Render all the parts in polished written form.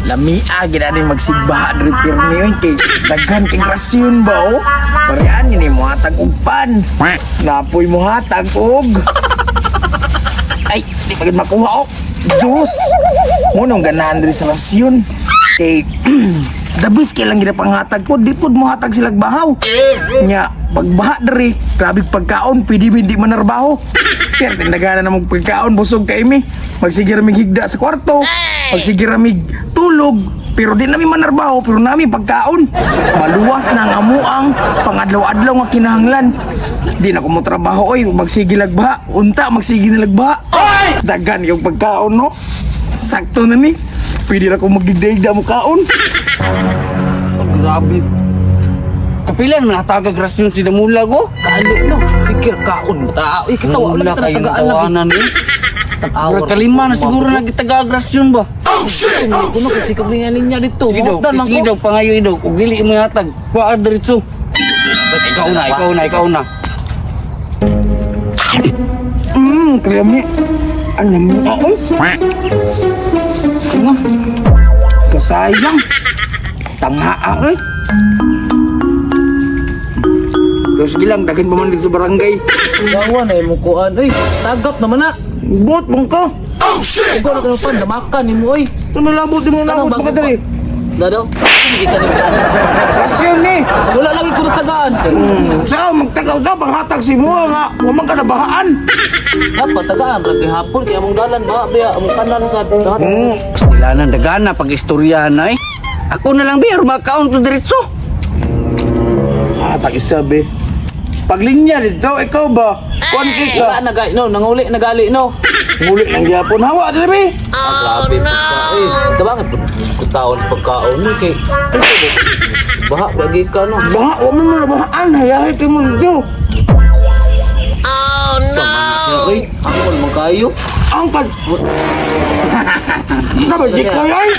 Lamia gid ani magsigbaha diri pirmi oy kay daghan kay rasyon ba oh. Parean ni mo hatag og pan. Napoy mo hatag og. Ay, di pa gid makuha oh. Juice. Mo nang ganahan diri sa rasyon. Kay dabis kay lang gid panghatag po, di pud mo hatag sila bahaw. Nya, pagbaha diri, grabe pagkaon, pwede mi di manarbaho. Pero tindagana na mong pagkaon, busog kay mi. Magsige ra mig higda sa kwarto, magsige ra mig tulog, pero di nami manarbaho, pero nami pagkaon. Maluwas na ang amuang pangadlaw-adlaw nga kinahanglan. Di na ko mo trabaho oy, magsige lag baha, unta magsige na lag baha. Dagan yung pagkaon no. Sakto na ni. Pwede ra ko magigda-igda mo kaon. Oh, grabe. Kapilan man natagag rasyon si Damulag oh. Kali no, sikir kaon ta. Uy, kita wala Wala kita kayo natagaan lagi. tawanan eh. Murag kalima na siguro na gitagag rasyon ba. Kuno kay sikap niya linya dito. Sige daw, Maudan man sige ko. daw pangayo daw. Kung dili mo hatag, kuha ka diretso. Ikaw na, ikaw na, ikaw na. Kremi. Ang lami ako. Ano? Kasayang. Tangha ako eh. Pero sige lang, daghan pa man dito sa barangay. Gawa na imong kuan. Uy, tagap naman na. Bot mong ka. Ikaw na kanang pan damakan nimo oy. Tumalabot di mo Tanong nabot bago pa ka dali. Dado. Sige ka nimo. Kasyon ni. Wala lagi ko natagaan. Sa magtagaw sa panghatag si mo nga. Waman ka nabahaan. Dapat tagaan ra kay hapon kay among dalan ba biya among kanan sa dahat. Kailangan dagana pag istoryahan na eh. Ako na lang biya, makaon to diretso. Hatag isa be. Paglinya dito, ikaw ba? Kuan kay Wala ka. na gali no, nanguli na gali no. Muli lang gyapon. Hawa dili be. Ah, grabe pagka eh. Tabangit kutaon sa pagkaon ni kay baha lagi ka no. Baha, waman mo nabahaan. Hayahay kay mo dito. Sama na siya oy. Angkol man kayo. Ang pag... Sabi, di ko ay!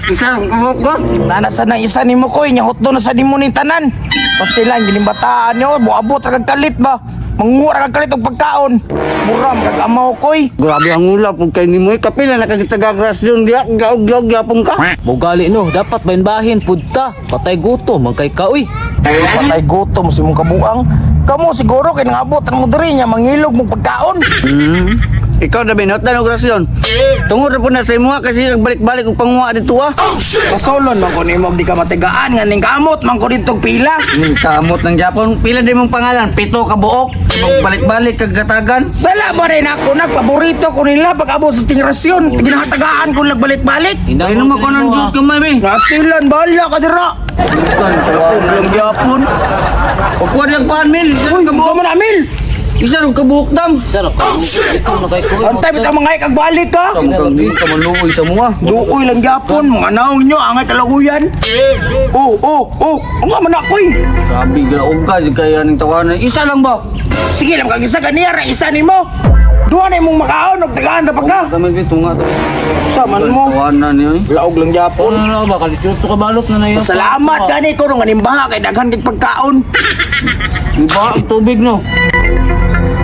Isa lang kamok ka. Nana sa na isa ni mo koy, nya hotdo na sa nimo ni tanan. Pastilan gilimbataan nyo, buabot ra kag kalit ba. Manguha ra kag kalit og pagkaon. Mura kag amaw koy. Grabe ang ulap kung kay nimo eh. Kapila na kagitagag rasyon diya, gaog-gaog gyapon ka. Mugali no, dapat bahin-bahin pudta. Patay gutom man kay ka uy. Patay gutom si mong kabuang. Kamo siguro kay nangabot ang mo diri nya mangilog mong pagkaon. Ikaw na binot na og rasyon. Tungod na po na sa imuha kasi balik-balik og panguha dito ah. Pasolon man ko nimo di ka matigaan nga ning kamot man ko dito og pila. Kamot ng Japon. Pila din mong pangalan? Pito ka buok. Balik-balik kag katagan. Sala ba rin ako nagpaborito ko nila pag abot sa tingrasyon. Ginahatagaan ko nagbalik-balik. Ay naman ko ng Diyos kamay be. Nastilan bahala ka dira. Kan Ang gyapon. Pagkuha lang paan mil. Isa Uy, ka buok. mo na mil. Isa rin kabuok dam. Sarap ka. Ikaw na kay ko. Antay bitaw mga ikag balik ka. Ang kang di ka maluoy sa mua. Duoy lang gyapon, mga naong nyo, angay kalaguyan. Oh, ang man ako'y. Grabe galaog ka di kaya ning tawanan. Isa lang ba? Sige lang, kag isa kaniya, ra isa nimo. Duha na imong makaon, og tagaan ta pagka. Kami be tunga to. Sa man mo. Tawanan niyo eh. Laog lang gyapon. Ano na ba kalisyo ka balot na na yun. Salamat gani ko nung animbaha kay daghan kay pagkaon. Di ba ang tubig no?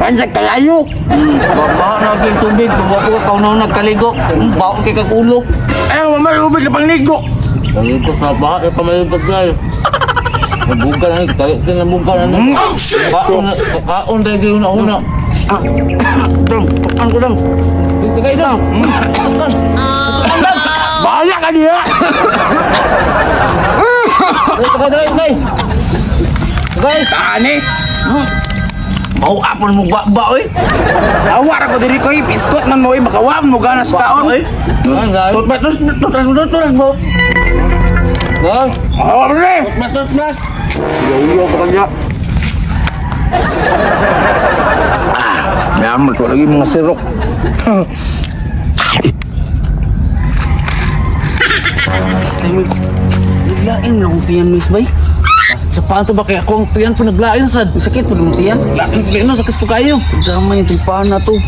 Pansag kalayo. Baha na kay tubig. Kung wa ko ka kaunaw nagkaligo. Baon kay kag ulo. Ay, mama, ubig ka pangligo. Sabi ko sa baha kay pamalipas na. Nabuga na tayo sa nabuga na. Kaon kaon dahil di una una. Dam, tukan ko dam. Tagay dam. Bahala ka niya. Tagay tagay tagay. Tagay. Tani. Mauapon mo ba oy. Awa ra ko diri koy, biskot man mo, makawa mo gana sa kaon. Oy. Tagay. Tut tut tut tut tut mo. Tagay. Awa pre. Mas tut mas. Yo pa kanya. Yan, mo lagi mga sirok. Naglain lang kong tiyan, Miss Bay. Sa paano ba kaya kung tiyan po naglain sad. Sakit po ng tiyan. Lain po kayo no, sakit po kayo. Damay itong paa na to.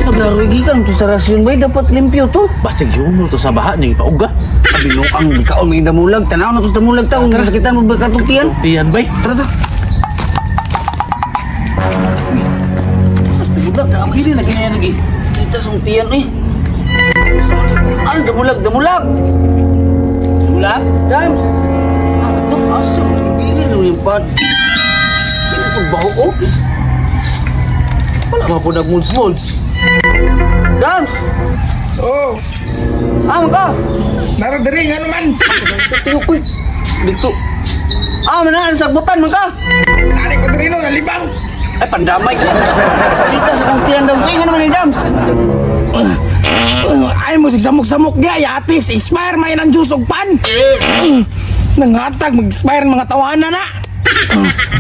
Sa laro gikan to sa rasyon bay dapat limpyo to. Basta yun to sa baha niya ipauga. Binuang gikaon may damulag tanaw na to sa damulag taon sakitan mo ba katong tiyan? Tiyan bay. Tara tara. Mas damulag damay Hindi na kinaya lagi. kita sa tiyan eh. Ang damulag damulag. Dam? Dams! Ah, ito, asa? Hindi na yung pan. Sino kong baho, oh? Wala pa po nagmuls-muls. Dams! Oh, Ah, man ka! nara diri nga naman. Tingog ko. Dito. Ah, man na, sagbutan man ka! Nari ko diri no nalibang. Ay, pandamay. Sakita sa kong tiyan, Dams. Ay, nga naman ni Dams. Ay mo sig samok-samok gya yatis expire may nang juice og pan. Nanghatag mag-expire ang mga tawanan na.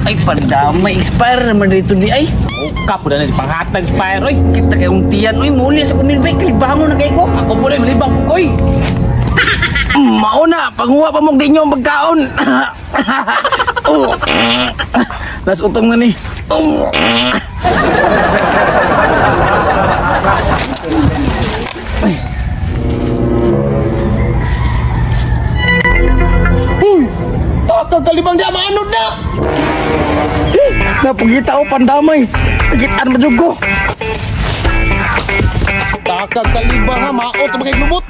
Ay, pandamay. Expire naman dito di ay. Ka po na si panghatag expire oy. Kita kayong tiyan. Uy, muli sa kumilbay. Kalibangon na kayo ko. Ako po na malibang po koy. Mauna, panguha pa mong dinyo ang pagkaon. Oh. Las utong na ni. Oh. Ay. Uy! Tatang kalibang di maanod na! Eh, napagita o pandamay. Nagitan ba ko? Takag kalibang ha, maot mga lubot.